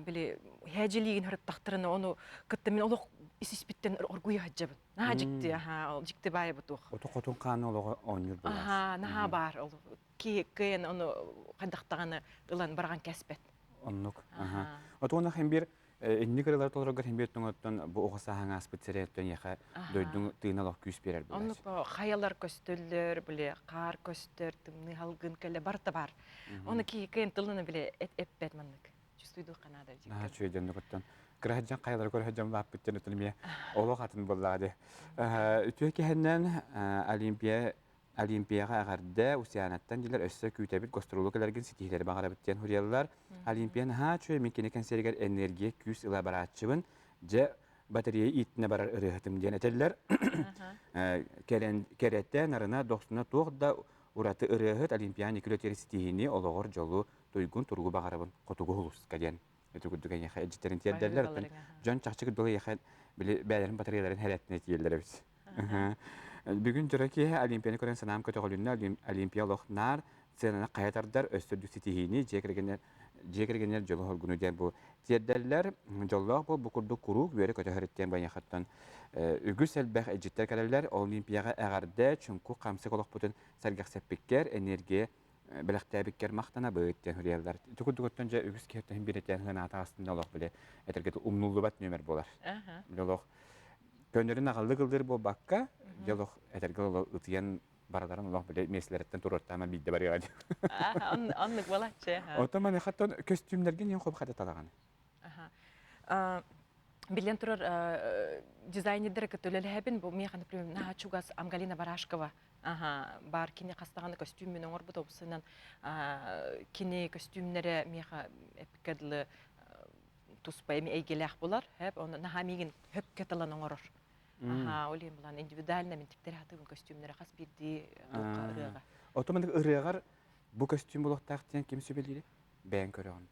били хээдьилиигин хырыттахтарына ону кытта мин олох ис-испиттэн оргуйа сылдьабын. Наһаа дьикти, аха, ол дьикти баайа бу туох. Оту хотун хааны олоҕо оонньуур буолаас. Аха, наһаа баар ол ки кыайан ону хайдахтаҕына ылан бараҕан кэспэт. Оннук. Аха. Отуона хем бир инник ырылар толорогор хем бир тоҥоттон бу оҕо сааһаҥ ааспыт сирэттэн яха дойдуҥ тыына олох күүс биэрэр буолаас. Оннук хайалар көстөллөр, били хаар көстөр, тымныы халгын кэлэ барыта бар. Оны ки кыайан тылына били эппэт маннык. Чувствуйдуохха наада Наһаа үчүгэй дьоннугуттан кыраһадьан хайалары көрөһөдьөн бааппыт дьон өтөн эмиэ олох атын буоллаҕа дии. Үтүө киһиннэн Олимпия Олимпияҕа эҕэрдэ Усианаттан дилэр өссө күүтэбит гастролу кэлэргин ситиһиилэри баҕарабыт диэн суруйаллар. Олимпия наһаа үчүгэй мин кини кэнсиэригэр энергия күүс ыла барааччыбын. Дьэ батарея ииттинэ барар ырыаһытым диэн этэллэр. Кэрэтэ, нарына, дохсуна туох да ураты ырыаһыт Олимпиан Николай ситиһиини олоҕор дьолу, туйгун туругу баҕарабын хотугу улууска диэн ити курдук эйиэхэ илдьиттэрин тиэрдэллэр. Оттон дьон чахчы кырдал эйиэхэ били бэйэлэрин батареяларын хэлэттинэ тиийэллэр эбит. Бүгүн дьоро киэһэ Олимпияны көрөн санаам көтөҕүлүннэ. Олимпия олох наар сценаны хайа тардар, өссө үрдүк ситиһиини, дьиэ кэргэнэр дьиэ кэргэнэр дьолу хоргуну диэн бу тиэрдэллэр. Дьоллоох бу бу курдук куруук үөрэ-көтө һөрүттэн байыахаттан үгүс элбэх илдьиттэр кэлэллэр. Олимпияҕа эҕэрдэ, чуҥкук хамсык олохпутун сэргэхсэппиккэр, энергия бэлэхтээбиккэр махтанабыт диэн суруйаллар. Ити курдук оттон дьэ үгүс киһиттэн биир этэн аата астында олох били этэргэ умнуллубат нүөмэр буолар. Били олох көннөрүн аҕаллык ылдыр буолбакка, дьэ олох этэргэ олох ытыйан бараларын олох били миэстэлэриттэн туруортаама биирдэ барыаҕа диэн. Оннук буолааччы. Оттон маныхаттан көстүүмнэргин иһин хобхата талаҕын. Биллэн турар дизайнердары кытта үлэлэһэбин. Бу миэхэ, например, наһаа чугас Амгалина Барашкова баар кини хастаҕаны көстүүммүн оҥорбут обусунан кини көстүүмнэрэ миэхэ эппиккэ дылы туспа эми эйгэлээх булар хэп оны наһаа миигин хөпкө талан оҥорор аха ол иһин булан индивидуально мин тиктэр хатыыбын көстүүмнэрэ хас биирдии туохха ырыаҕа Ото маннык ырыаҕар бу көстүүм буолуохтаах диэн ким сүбэлиирий? Бэйэҥ көрөҕүн.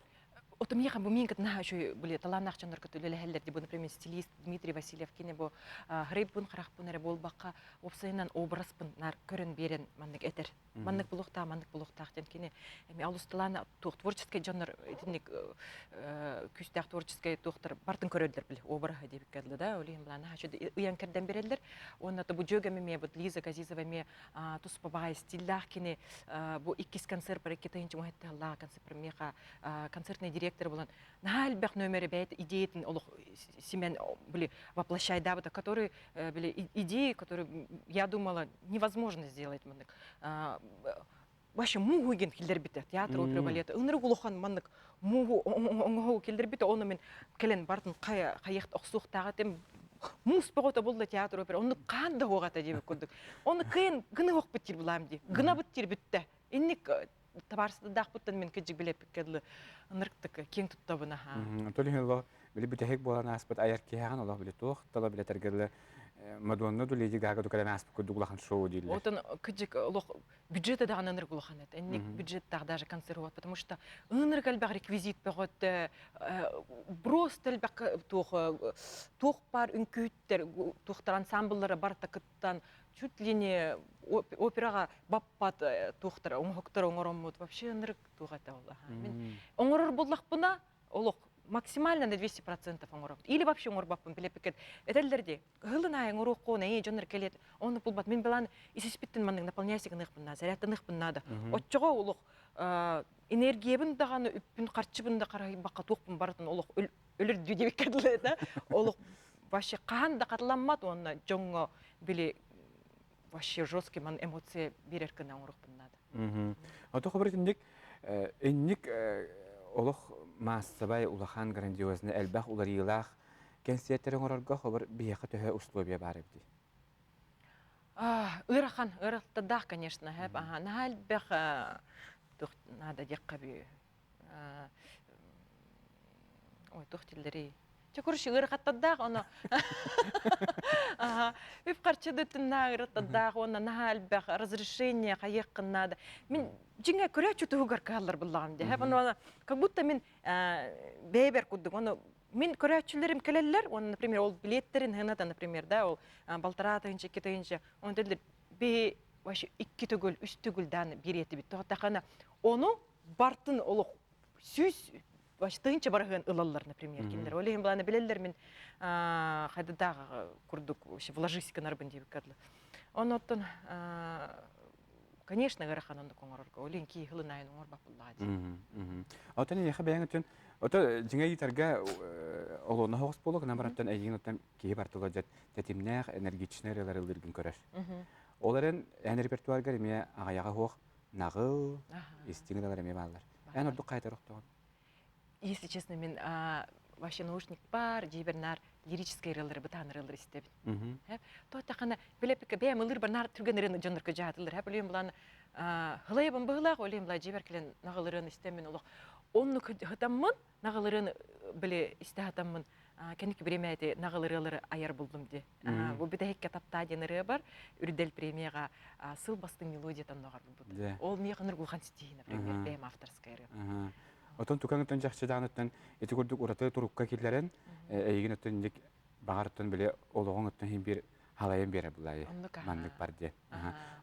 Ото миэхэ бу миин кытына үчүгэй били талааннаах дьоннор кытта үлэлэһэллэр дии бу например стилист Дмитрий Васильев кини бу хрейппун харахпын эрэ буолбакка уопсайынан образпын наар көрөн биэрэн маннык этэр маннык булуохтаах маннык булуохтаах диэн кини эми олус талаана туох творческий дьоннор итинник күүстээх творческий туохтар бартын көрөллөр били обраһы диэбиккэ дылы да ол иһин былаана ыйан кэрдэн береллер уонна бу дьүөгэм эмиэ вот Лиза Газизова эмиэ туспа баҕайы стиллаах кини бу иккис концерт бар икки тыһыынча уһатталлаах концерт миэхэ концертный директор булан наһаа элбэх номери бэйэт идеятын олох симэн были воплощайдаабыта который были идеи которые я думала невозможно сделать маннык вообще мууһу ген киллэрбитэ театр опера балета ынырык улахан маннык мууһу оҥоһуу киллэрбитэ ону мин кэлэн бартын хайыахт охсуохтаах этим муус бөҕөтө булла театр опера оннук хаан да хуоҕата диэбит курдук ону кыайан гына уохпут диир булаам дии гынабыт диир бүттэ инник. табаарыстардаахпыттан мин кыдьык билэппиккэ дылы ынырыктык киэҥ туттабын аһаа. Онтон иһин олох били бүтэһик буолан ааспыт айар киһиэхэ олох били туох тала билэтэргэ дылы Мадонна ду Леди Гага ду кэлэн ааспыт курдук улахан шоу дииллэр. Отон кыдьык олох бюджета даҕаны ынырык улахан этэ. Инник бюджеттаах даже консервовать, потому что ынырык элбэх реквизит бөҕөттө, просто элбэх туох туох баар үҥкүүттэр, туохтар ансамбллара барыта кыттан, чуть ли не операҕа баппат туохтар оҥоһуктар оҥороммут вообще ынырык туох этэ ол. Мин оҥорор буоллахпына олох максимально на 200% оҥоробут. Или вообще оҥорбоппун билэппиккит. Этэллэр дии, кыһылын аайы оҥоруоххун, эйи дьоннор кэлиэт, онно булбат. Мин балаан исиспиттин маннык наполняйся гыныахпын наада, зарядтаныахпын наада. Оччоҕо олох энергиябын даҕаны, үппүн, харчыбын да харайбакка туохпун барытын олох өлөрдүү диэбиккэ дылы да, олох вообще хаһан да хатыламмат уонна дьоҥҥо били вообще жесткий ман эмоция биэрэр гына оҥоруохпун наада. Ото хобар инник инник олох маассабай улахан грандиозный элбэх уларыйыылаах кэнсиэртэри оҥорорго хобар биһиэхэ төһө условия баар эбитий? Ыарахан, ыарахтардаах, конечно, наһаа элбэх туох наада диэххэ Ой, туох дииллэрий? Чэ, короче, ыарахаттардаах ону үп-харчы да өттүннээх ыарахаттардаах уонна наһаа элбэх разрешение хайыаххын наада. Мин дьиҥэ көрөөччү туһугар кыһаллар буллаҕым дии. Ону как будто мин бэйэбэр курдук ону мин көрөөччүлэрим кэлэллэр уонна, например, ол билиэттэрин сыаната, например, да, ол балтараа тыһыынча, 2 тыһыынча, оны этэллэр биһи вообще икки төгүл, үс төгүл дааны биэриэтибит. Тоҕо ону бартын олох 100 тыһыынча барыһыан ылаллар, например, кинилэр. Ол иһин былааны билэллэр мин хайдадаах курдук вложись гынарбын диэбиккэ дылы. Оннуттан конечно, ыарахан оннук оҥорорго. Ол иһин киһи ылын айын оҥорбаппыллаҕа дии. Оттон эйиэхэ бэйэҥ өттүн ото дьиҥэ ыытарга олуона соҕус буолуо гынан баран эйигин оттон киһи бартыла дьэ тэтимнээх, энергичнэй ырыалары ыллыыргын көрөр. Ол эрэн эн репертуаргар эмиэ аҕыйаҕа суох наҕыл, истиҥ ырыалар эмиэ бааллар. Эн ордук хайа охтоҕун? Если честно, мин вообще наушник бар, дьиэбэр наар лирическэй ырыалары, бытаан ырыалары истэбин. Туоттахына, билэппиккэ бэйэм ылыыр наар түргэн ырыаны дьоннорго дьаатылар. Билиэм булан хылайабын быһылаах, олиэм була дьиэбэр кэлэн наҕыл ырыаны истэммин олох оннук хытаммын, наҕыл ырыаны били истэ хатаммын кэнники бириэмэ наҕыл ырыалары айар булдум дии. Бу бүтэһиккэ таптаа диэн ырыа бар, Үрдэл премияҕа сыл бастыҥ мелодиятын ноҕор булбут. Ол миэхэ улахан ситиһии, например, бэйэм авторская ырыа. Отон тукаҥыттан чахчы ити курдук ураты турукка киллэрэн, эйигин оттон инник баҕар били олоҕуҥ оттон иһин биир халайан биэрэр булаайы маннык бар диэн.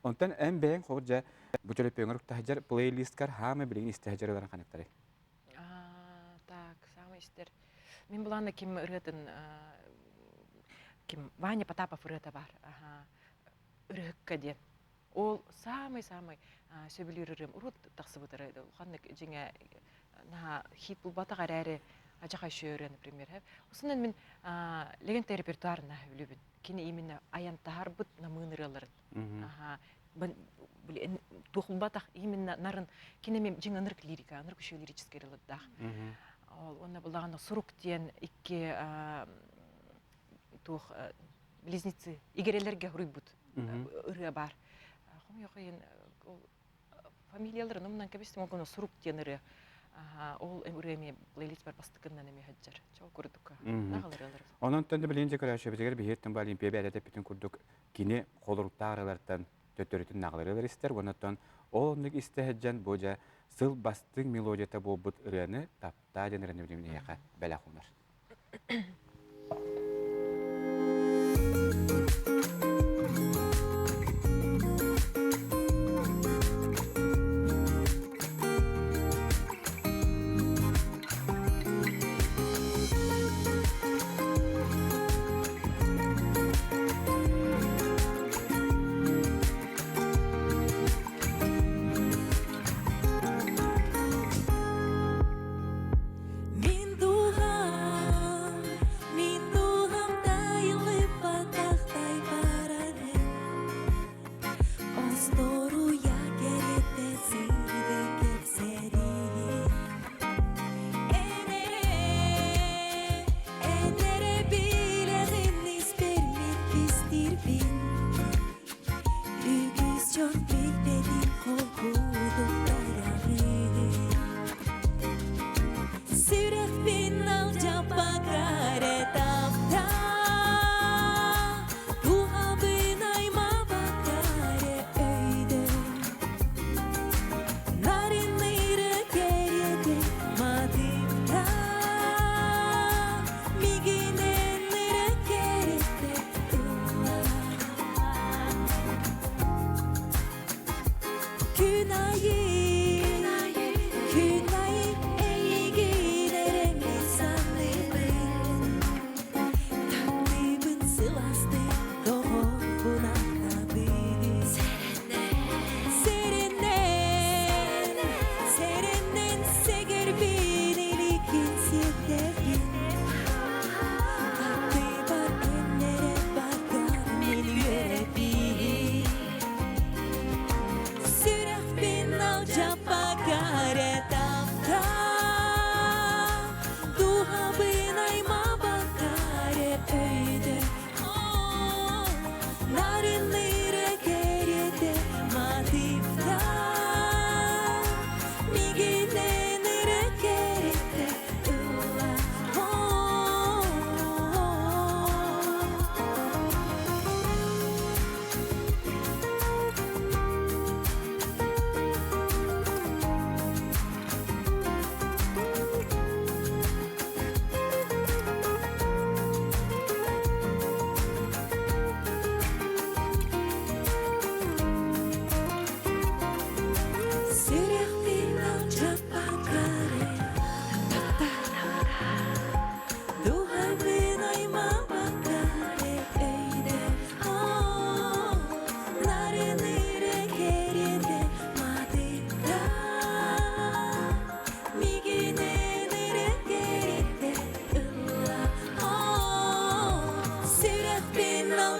Онтон эн бэйэҥ холобур дьэ бу төлөпүөҥөр уктаһыдьар плейлисткар хаама билигин истэһэдьэр ыларын ханыктарый? Так, самый истер. Мин булаана ким ырыатын ким Ваня Потапов ырыата бар. Ырыһыкка диэн. Ол самый-самый сөбүлүүр ырыам урут тахсыбыт ырыа. Ханнык дьиҥэ наһаа хит булбатах эрээри ажаха ырыа, например. Усунан мин легенда репертуарына үлүбүн. Кини именно айан таһарбыт намыын ырыаларын. Туохулбатах именно нарын кини мен дьиҥ ынырык лирика, ынырык үчүгэй лирический ырыалардаах. Ол уонна булаҕана сурук диэн икки туох близнецы игирэлэргэ хуруйбут ырыа бар. Хомойуох ол фамилияларын умнан кэбистим, ол сурук диэн ырыа. Ол ырыа эмиэ плейлист бар бастыкыннан эмиэ сылдьар. Чол курдук. Наҕыл ырыалар. Онон төннө билигин дьэ көрөөччүбүтүгэр биһиэттэн бу Олимпия бэйэтэ эппитин курдук кини холоруктаах ырыалартан төттөрүтүн наҕылырыалар истэр уонна оттон ол оннук истэ сылдьан бу дьэ сыл бастыҥ мелодията буолбут ырыаны таптаа диэн ырыаны билигин эйиэхэ бэлэх уунар. Мин дууһам.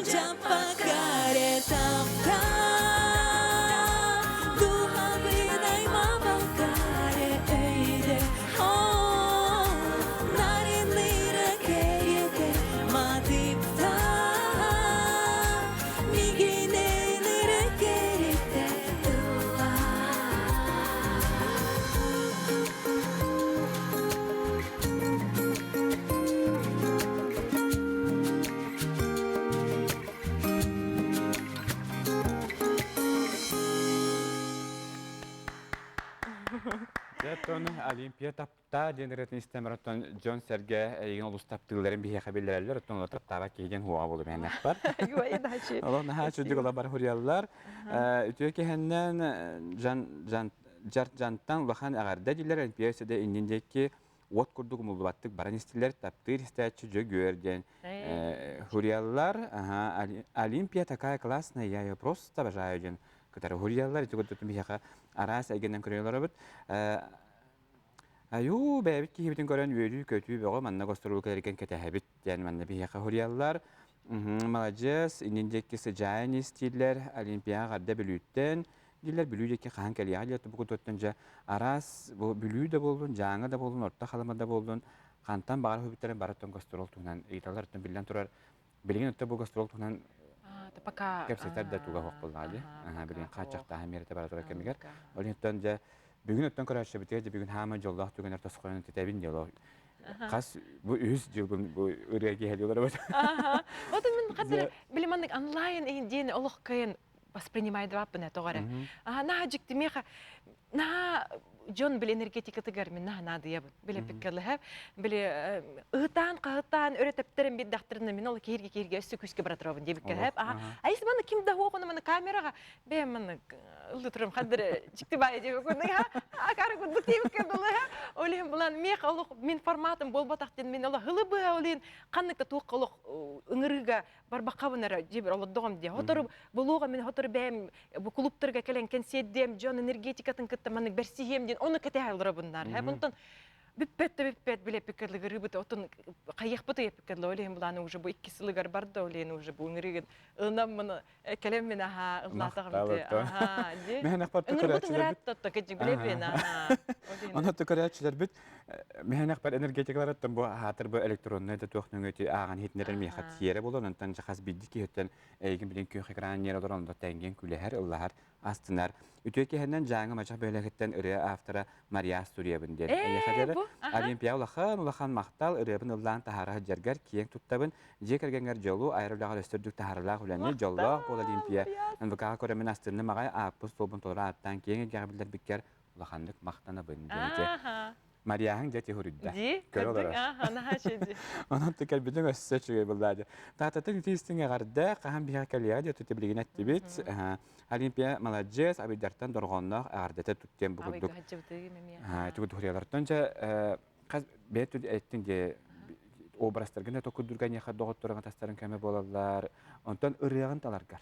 Дьаппакка эрэ таптаа, дууһабын аймаабакка эрэ өйдөө. Оо, нарынныыра кэриэтэ матыыптаа, миигинэн эрэ кэриэтэ ыллаа. Оттон Олимпия таптаа диэн ырыатын истэн баран оттон дьон-сэргэ эйигин олус таптыылларын биһиэхэ биллэрэллэр, оттон олор таптаабат киһи диэн хуоҕа буолуо мээнэхпэр. Олох наһаа үчүгэй ола бар хуруйаллар. Үтүө киһиннэн жан жан жар жантан улахан эҕэрдэ дииллэр Олимпия өссө да иннин диэки уот курдук умуллубаттык баран истилэр, таптыыр истээччи Дьөгүөр диэн хуруйаллар. Олимпия такая классная, я ее просто обожаю диэн кытары хуруйаллар. Ити курдук биһиэхэ араас эйгэнэн көрө олоробут. Айуу, бэйэбит киһибитин көрөн үөрүү-көтүү бөҕө манна гостуруолга кэлэргин кэтэһэбит диэн манна биһиэхэ хуруйаллар. Маладьыас, иннин диэки сыдьаайан истииллэр, Олимпияҕа эҕэрдэ Бүлүүттэн, дииллэр Бүлүү диэки хаһан кэлиэҕэ диэн бу дьэ араас бу Бүлүү да буоллун, Дьааҥы да буоллун, Орто Халыма да буоллун, хантан баҕар үһүбүттэрин барыттан гастрол туһунан ыйыталлар. Оттон биллэн турар, билигин өттө бу гастрол туһунан пока кэпсэтэр да туга суох буоллаҕа дии. Билигин хааччахтааһын миэрэтэ бара турар кэмигэр. Ол иһиттэн дьэ бүгүн оттон көрөөччүбүтүгэр дьэ бүгүн хаамай дьоллоох түгэнэр тосхойон тэтэбин диэ хас бу үһүс дьылбын бу ырыа киэһэлии олоробут. Вот мин хадыр били маннык онлайн диэн олох кыайан воспринимайдыбаппын тоҕо эрэ. Наһаа дьикти миэхэ наһаа дьон били энергетикатыгар мин наһаа наадыйабын. Били пиккалыһа били ыһытаан хаһытаан өрө тэптэрэн биэрдэхтэринэ мин ол киһиргэ киһиргэ өссө күүскэ бара турабын диэбиккэ хэп. Аха айыс маны ким да хуохуна маны камераҕа бэйэм маны ыллы турам хадыр дьикти баайы диэбик курдук акары курдук диэбиккэ дылы ол иһин булан миэхэ олох мин форматым буолбатах диэн мин олох ылы быһа ол иһин ханнык да туохха олох ыҥырыыга барбаххабын эрэ дьиэбэр олордоҕум дии. Хотору булуоҕа мин хотору бэйэм бу клубтарга кэлэн кэнсиэрдиэм, дьон энергетикатын кытта маннык бэрсиһиэм диэн ону кэтэһэ олоробуннар. Онтон бүппэт да бүппэт билэппиккэ лыгырыыбыт отон хайыахпыт ыйаппыкка ол иһин булааны уже бу икки сылыгар барда ол иһин уже бу ыҥырыгын ылынаммын кэлэммин аха ыллаатаҕым аха ди ыҥырбыт ыҥыраат тотто кыдьык билэбин аха Онон көрөөччүлэрбит Мэһэнэхпэр энергетикаларыттан бу аһаатар бу электроннай да туох нөҥүө ааҕан иһитиннэрэр миэхэ тиэрэ буолан онтон хас биирдии киһиттэн эйигин билин күөх экран ньиэр олорон онно тэҥҥин күлэһэр, ыллаһар, астынар. Үтүө киһинэн Дьааҥы Мачах бөһүөлэгиттэн ырыа автора Мария Астурьевын диэн. Эйиэхэ диэри Олимпия улахан улахан махтал ырыабын ыллаан таһаара сылдьаргар киэҥ туттабын. Дьиэ кэргэҥҥэр дьолу, айар үлэҕэр өссө үрдүк таһаарыылаах үлэни, дьоллоох буол Олимпия. НВК-ҕа көрөммүн астынным аҕай, ааппын суолбун толору ааттаан киэҥ эйгэҕэ биллэрбиккэр улаханнык махтанабын диэти. Марияһыҥ дьэ тиһуруйда. Дии, Көрө олорор. Аха, наһаа үчүгэй. Онон ты кэлбитиҥ өссө үчүгэй буолла дии. Таататын ити истиҥ эҕэрдэ, хаһан биһиэхэ кэлиэҕэ диэ тута билигин эттибит. Олимпия маладьыас, абыйдартан дорҕоонноох эҕэрдэтэ туттиэн бу курдук. Ити курдук дьэ хас бэйэ эттиҥ дии образтаргын да токурдурга эйиэхэ доҕотторуҥ атастарыҥ көмө буолаллар. Онтон ырыаҕын таларгар.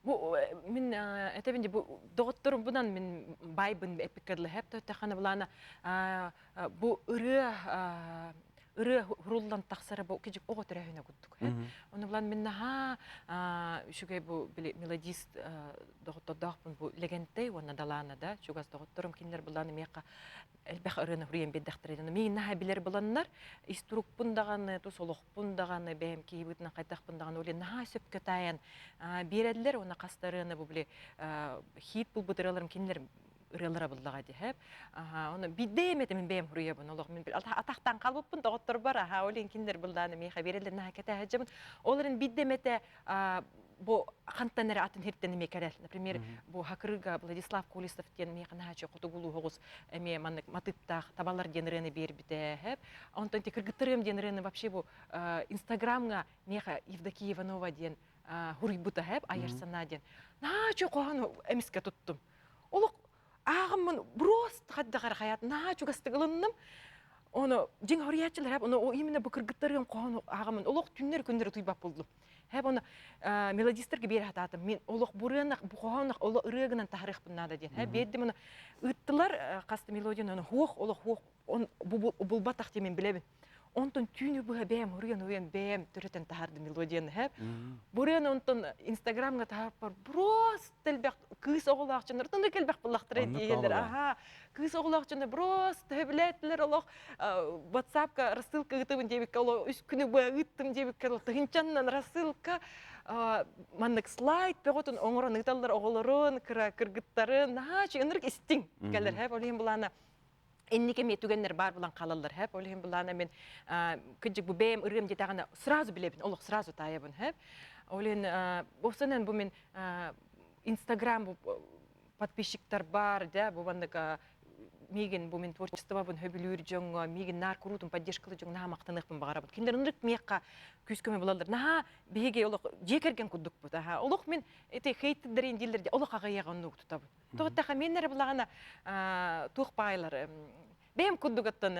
Бу мин этэбин бу доҕотторумбунан мин байбын эппиккэ дылы хэп төттөххөнө булаана бу ырыа ырыа хуруллан тахсара бу кижик оҕо төрөһүнэ курдук. Ону булан мин наһаа үчүгэй бу били мелодист доҕоттордоохпун бу Лэгэнтэй уонна Далаана да чугас доҕотторум кинилэр булан миэхэ элбэх ырыаны хуруйан биэрдэхтэрэ. Миигин наһаа билэр буланнар ис турукпун даҕаны, тус олохпун даҕаны, бэйэм киһибитинэн хайдахпын даҕаны оле наһаа сөпкө таайан биэрэллэр уонна хас да ырыаны бу били хит булбут ырыаларым кинилэр ырыалара буллаҕа диһэп. Аха, оны биирдэ эмэтэ мин бэйэм хуруйабын олох мин атахтан қалбыппын доҕотторбор аха ол кинилэр былдааны миэхэ биэрэллэр наһаа кэтэһэдьэбин. Ол эрэн биирдэ эмэтэ бу хантан эрэ атын хиртэн эмиэ кэлэр. Например, бу Хакырыга Владислав Колесов диэн миэхэ наһаа хотугулуу оҕус эмиэ маннык матыыптаах табалар диэн ырыаны биэрбитэ. Онтон ти кыргыттарыам диэн ырыаны вообще бу Инстаграмҥа миэхэ Евдокия Иванова диэн хуруйбута хэп айар санаа диэн. Наһаа хоһону эмискэ туттум. Олох ааҕыммын просто хайдах хаят наһаа чугастык ылынным. Ону дьиҥ хоруйааччылар хэп ону именно бу кыргыттарыам хоһону ааҕыммын олох түннэр күннэр утуйбат булдум. Хэп ону мелодистарга биэр хатаатым. Мин олох бурыанах бу хоһоонах олох ырыа гынан таһарыахпын наада диэн. Хэп биэрдим ону ыыттылар хас да мелодияны ону хуох олох хуох он булбатах диэн мин билэбин. Онтон түүнү быһа бэйэм уруйан-уруйан бэйэм төрөтөн таһаардым мелодияны хэп. Буруйан онтон Инстаграмҥа таһаарпар просто элбэх кыыс оҕолоох дьоннор тонно элбэх буллахтара диэһэлэр. Аха, кыыс оҕолоох дьоннор просто сөбүлээтилэр олох WhatsAppка рассылка ыытабын диэбиккэ олох үс күнү быһа ыыттым диэбиккэ олох тыһынчаннан рассылка маннык слайд бөҕөтүн оҥорон ыыталлар оҕолорун, кыра кыргыттарын наһаа ынырык истиҥ кэлэр хэп ол иһин былаана инники эмиэ түгэннэр баар булан хаалаллар хэп ол иһин былаана мин кыдьык бу бэйэм ырыам диэтэҕинэ сразу билэбин олох сразу таайабын хэп ол иһин босонен бу мин инстаграм бу подписчиктар бар да бу маннык миигин бу мин творчествобун хөбүлүүр дьоҥҥо миигин наар куруутун поддержкалы дьоҥ наһаа махтаныахпын баҕарабын кинилэр ынырык миэхэ күүс көмө булаллар наһаа биһиги олох дьиэ кэргэн курдукпут аха олох мин ити хейттердэрин дииллэр олох аҕыйаҕа оннук тутабын тоҕо мен эрэ булаҕына туох баайлар бэйэм курдугаттан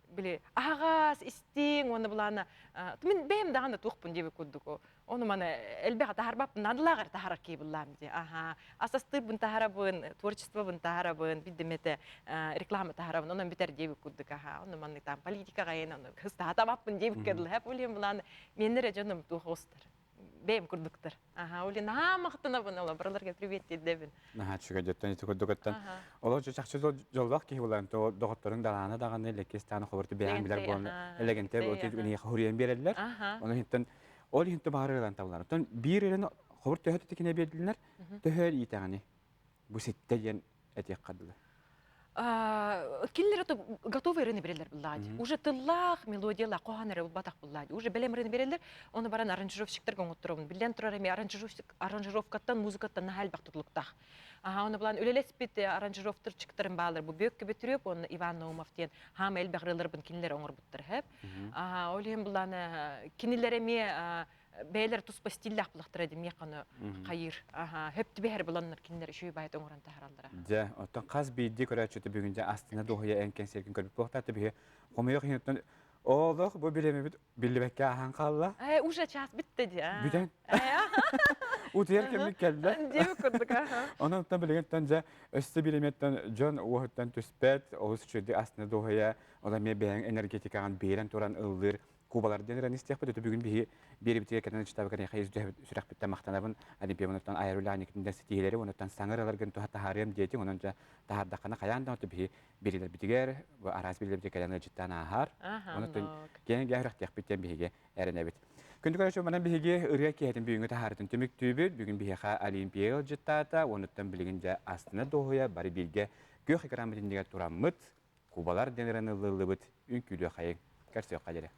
били аһаҕас истиҥ уонна булаана мин бэйэм даҕаны туохпун диэбит курдук ону маны элбэҕи таһарбаппын наадалааҕар таһарар киһи буллаам дии аха ас астыырбын таһарабын творчествобун таһарабын биддим этэ реклама таһарабын онон бүтэр диэбит курдук аха ону маннык там политикаҕа эн ону хыстаатабаппын диэбиккэ дылы хэп улием булаан меннере дьонум туох оҕустар бэйэм курдуктар аха ули наһаа махтанабын ола барыларга привет диэбин Наһаа үчүгэй дьоттон ити курдугуттан олох чахчы дьоллоох киһи буолан то доҕотторуҥ далаана даҕаны леккистааны хоборты бэйэҥ билэр буолан элэгэнтэй эйиэхэ хуруйан биэрэллэр ону иһиттэн ол иһин баҕар ылан табылар оттон биир эрэн хобор төһө тикине биэрдилэр төһө иитэҕини бу ситтэ диэн этиэххэ дылы Кинилэр это готовый ырыны берелер буллаади. Уже тыллаах, мелодиялаах хоһоон эрэ булбатах буллаади. Уже бэлэм ырыны берелер, оны баран аранжировщиктарга оҥотторобун. Биллэн турар эми аранжировщик аранжировкаттан, музыкаттан наһаа элбэх тутулуктаах. Аха, оны булан үлэлэспит аранжировтарчыктарын баалар. Бу Бүөккэ Бөтүрүөп уонна Иван Наумов диэн хаама элбэх ырыаларбын кинилэр оҥорбуттар хэп. Аха, ол иһин булан кинилэр эмиэ бэйэлэр туспа стиллээх булахтара димиэх аны хайыр хөп түбэһэр буланнар кинилэр үчүгэй баайт оҥорон таһараллара. Дьэ, оттон хас биирдии көрөөччүтэ бүгүн дьэ астына дуоһуйа эн кэнсиэргин көрбүт буолуохтаах биһи хомойуох иһин олох бу бириэмэбит биллибэккэ ааһан хаалла. Э, уже час бүтте ди. Бүтэн. Утуйар кэммит кэллэ. Диэбит курдук аха. Онон билигин дьэ өссө бириэмэттэн дьон уоһуттан түспэт, олус үчүгэйдик астына дуоһуйа, ол эмиэ бэйэҥ энергетикаҕын биэрэн туран ыллыыр Кубалар диэн эрэн истиэхпит. Өтө бүгүн биһи биэрибитигэр кэтэн ычтабыкар эхэ сүрэхпиттэн махтанабын. Олимпиабынаттан айар үлэҕэ ситиһиилэри онуттан саҥа ыраларгын туһа таһаарыам диэтиҥ. Онон дьэ таһаардаххына хайаан да биһи бириилэрбитигэр араас бириилэрбитигэр кэлэн ыалдьыттаан ааһар. Онуттан киэҥ гээһүрэхтиэхпит диэн биһиги эрэнэбит. Күндү көрөөччү манан биһиги ырыа киэһэтин бүгүҥҥү таһаарытын түмүктүүбүт. Бүгүн биһиэхэ Олимпия ыалдьыттаата. Онуттан билигин дьэ астына дуоһуйа бары бииргэ күөх экраммыт иннигэр тураммыт Кубалар диэн ырыаны ыллыллыбыт үҥкүүлүөххэйиҥ, көрсүөххэ диэри.